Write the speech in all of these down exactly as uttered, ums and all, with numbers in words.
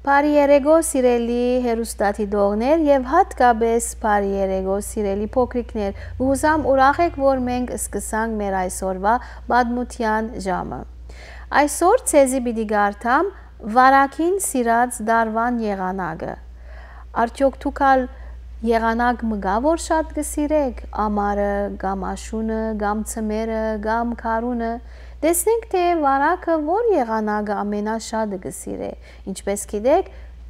Բարի երեկո, սիրելի հեռուստադիտողներ, եւ յատկապես բարի երեկո, սիրելի փոքրիկներ։ Կ'ուզամ ուրախ եք, որ մենք սկսանք մեր այսօրվա պատմութեան ժամը։ Այսօր ձեզի պիտի կարդամ Վարագին սիրած դարուան եղանակը։ Արդյոք դուք ալ եղանակ մը կա, որ շատ կը սիրեք, ամառը կամ աշունը կամ ձմեռը կամ գարունը։ Տեսնենք, թէ Վարագը որ եղանակը ամենաշատը կը սիրէ։ Ինչպես գիտեք,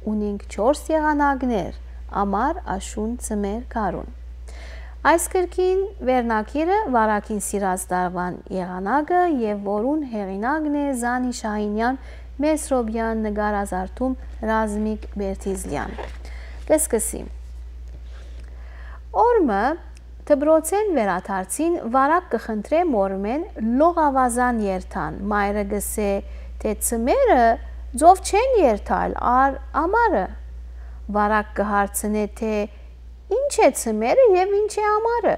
ունինք չորս եղանակներ՝ ամառ, աշուն, ձմեռ, գարուն։ Այս գրքին վերնագիրը Վարագին սիրած դարուան եղանակը, եւ որուն հեղինակն է Զանի Շահինեան, Մեսրոպեան, նկարազարդում՝ Ռազմիկ Բերդիզլեան։ Կ'սկսի։ Օր մը դպրոցէն վերադարձին Վարագ կը խնդրէ մօրմէն լողաւազան երթան։ Մայրը կ'ըսէ, թէ ձմեռը ծով չեն երթալ, առ ամառը։ Վարագ կը հարցնէ, թէ ի՞նչ է ձմեռը եւ ի՞նչ է ամառը։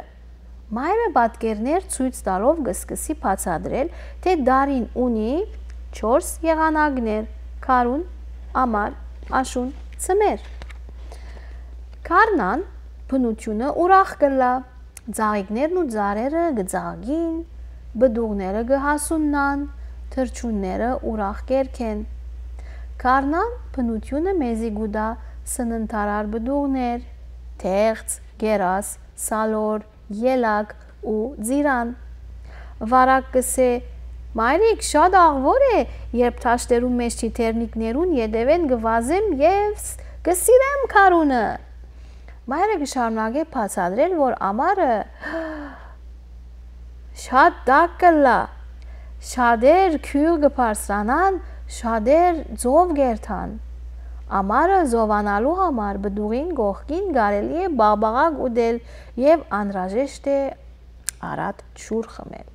Մայրը պատկերներ ցոյց տալով կը սկսի բացատրել, թէ դարին ունի չորս եղանակներ՝ գարուն, ամառ, աշուն, ձմեռ։ Գարնան բնութիւնը ուրախ կ'ըլլայ, ծաղիկներն ու ծառերը կը ծաղկին, պտուղները կը հասուննան, թռչունները ուրախ կ'երգեն։ Գարնան բնութիւնը մեզի կու տայ սննդարար պտուղներ՝ թեղծ, կերաս, սալոր, ելակ ու ծիրան։ Վարագ կ'ըսէ. «Մայրիկ, շատ աղուոր է, երբ դաշտերուն մէջ թիթեռնիկներուն ետեւէն կը վազեմ եւ ս-, կը սիրեմ գարունը»։ Մայրը կը շարունակէ բացատրել, որ ամառը շատ տաք կ'ըլլայ, շատեր գիւղ կը բարձրանան, շատեր ծով կ'երթան։ Ամառը ծովանալու համար պտուղին կողքին կարելի է բաղբաղակ ուտել եւ անհրաժեշտ է առատ ջուր խմել։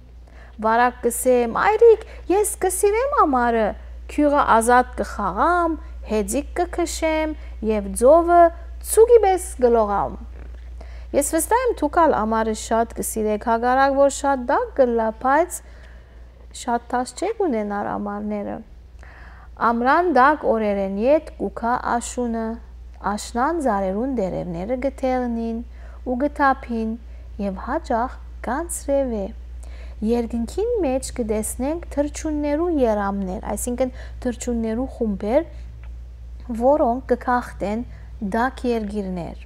Վարագ կ'ըսէ. «Մայրիկ, ես կը սիրեմ ամառը, գիւղը ազատ կը խաղամ, հեծիկ կը քշեմ եւ ծովը ձուկի պէս կը լողամ»։ Ես վստահ եմ, դուք ալ ամառը շատ կը սիրեք, հակառակ որ շատ տաք կ'ըլլայ, բայց շատ դաս չէք ունենար ամառները։ Ամրան տաք օրերէն յետ կու գայ աշունը, աշնան ծառերուն տերեւները կը թեղնին ու կը թափին եւ յաճախ կ'անցրեւէ։ Երկնքին մէջ կը տեսնենք թռչուններու երամներ, այսինքն թռչուններու խումբեր, որոնք կը գաղթեն տաք երկիրներ։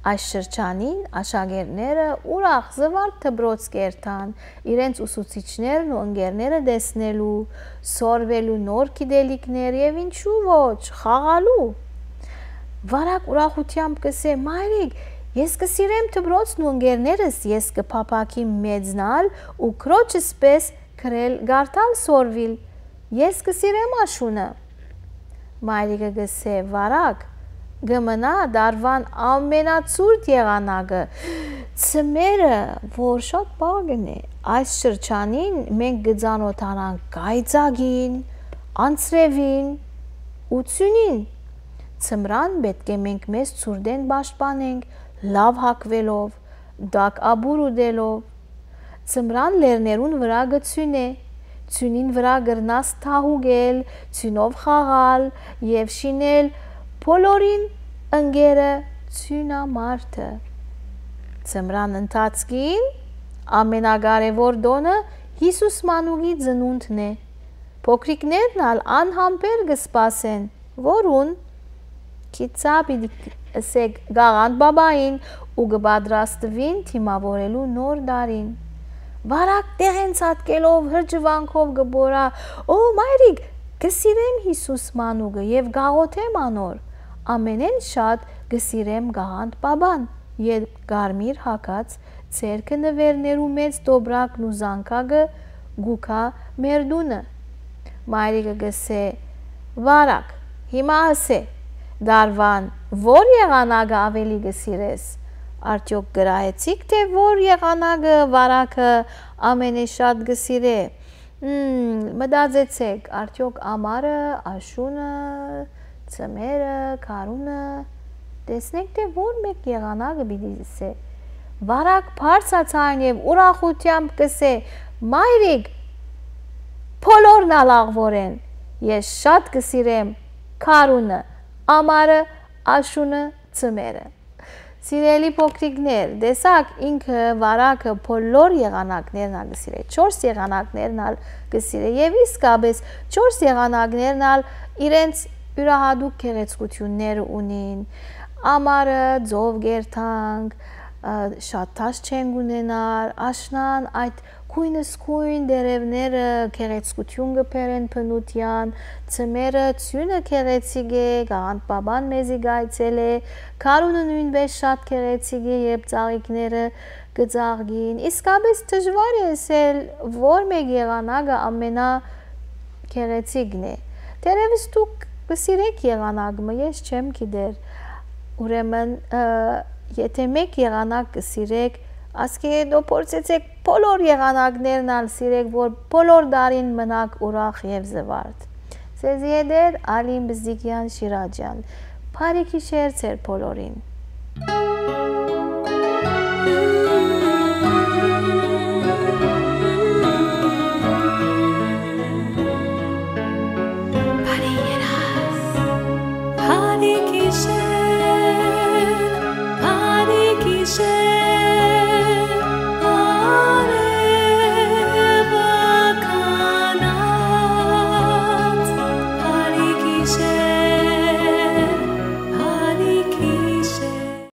Այս շրջանին աշակերտները ուրախ զուարթ դպրոց կ'երթան, իրենց ուսուցիչներն ու ընկերները տեսնելու, սորվելու նոր գիտելիքներ եւ ինչու ոչ, խաղալու։ Վարագ ուրախութեամբ կ'ըսէ. «Մայրիկ, ես կը սիրեմ դպրոցն ու ընկերներս, ես կը փափաքիմ մեծնալ ու քրոջս պէս գրել, կարդալ, սորվիլ։ Ես կը սիրեմ աշունը»։ Մայրիկը կ'ըսէ. «Վարագ, կը մնայ դարուան ամենացուրտ եղանակը՝ ձմեռը, որ շատ պաղ կ'ընէ։ Այս շրջանին մենք կը ծանօթանանք կայծակին, անձրեւին ու ձիւնին։ Ձմռան պէտք է մենք մեզ ցուրտէն պաշտպանենք լաւ հագուելով, տաք ապուր ուտելով։ Ձմռան լեռներուն վրայ կը ձիւնէ, ձիւնին վրայ կրնաս թահուկել, ձիւնով խաղալ եւ շինել բոլորին ընկերը՝ ձիւնամարտը։ Ձմռան ընթացքին ամենակարեւոր տօնը Յիսուս մանուկի ծնունդն է։ Փոքրիկներն ալ անհամբեր կը սպասեն, որուն, քիթ սա պիտի ըսէք, Գաղանդ Պապային, ու կը պատրաստուին դիմաւորելու նոր տարին»։ Վարագ, տեղէն ցատկելով, հրճուանքով կը պոռայ. «Օ, մայրիկ, կը սիրեմ Յիսուս մանուկը եւ կ'աղօթեմ անոր։ Ամենէն շատ կը սիրեմ Գաղանդ Պապան, երբ կարմիր հագած, ձեռքը նուէրներու մեծ տոպրակն ու զանգակը կու գայ մեր տունը»։ Մայրիկը կ'ըսէ. «Վարագ, հիմա ըսէ, դարուան որ եղանակը աւելի կը սիրես։ Արդեօք գրայեցի՞ք, թէ որ եղանակը Վարագը ամենեշատ կը սիրէ։ Մմ, մտածեցէք, արդեօք ամառը, աշունը, ձմեռը, գարունը, տեսնենք, թէ որ մէկ եղանակը պիտի ըսէ»։ Վարագ բարձրաձայն եւ ուրախութեամբ կ'ըսէ. «Մայրիկ, բոլորն ալ աղուոր են։ Ես շատ կը սիրեմ Քարունը, ամառը, աշունը, ձմեռը։ Սիրելի փոքրիկներ, տեսաք, ինքը վարակը բոլոր եղանակներն ալ կը սիրէ, չորս եղանակներն ալ կը սիրէ, եւ իսկապէս չորս եղանակներն ալ իրենց իւրահատուկ գեղեցկութիւնները ունին։ Ամառը, ծով կերթանք, ը, շատ դաս չենք ունենար, աշնան այդ գոյնզգոյն տերեւները գեղեցկութիւն կը բերեն բնութեան, ձմեռը ձիւնը գեղեցիկ է, գաղանդ պապան մեզի կայցելէ, քարունը նոյնպէս շատ գեղեցիկ է, երբ ծաղիկները կը ծաղկին։ Իսկապէս դժուար է ըսել որ մէկ եղանակը ամենա գեղեցիկն է։ Թերեւս դուք կը սիրէք եղանակ մը, ես չեմ գիտեր։ Ուրեմն, ը, եթե մէկ եղանակ կը սիրէք, ասկէ հետո փորձեցէք բոլոր եղանակներն ալ սիրէք, որ բոլոր տարին մնաք ուրախ եւ զուարթ։ Ձեզի հետ էր Ալին Բզդիկեան Շիրաջեան։ Բարի գիշեր ձեր բոլորին։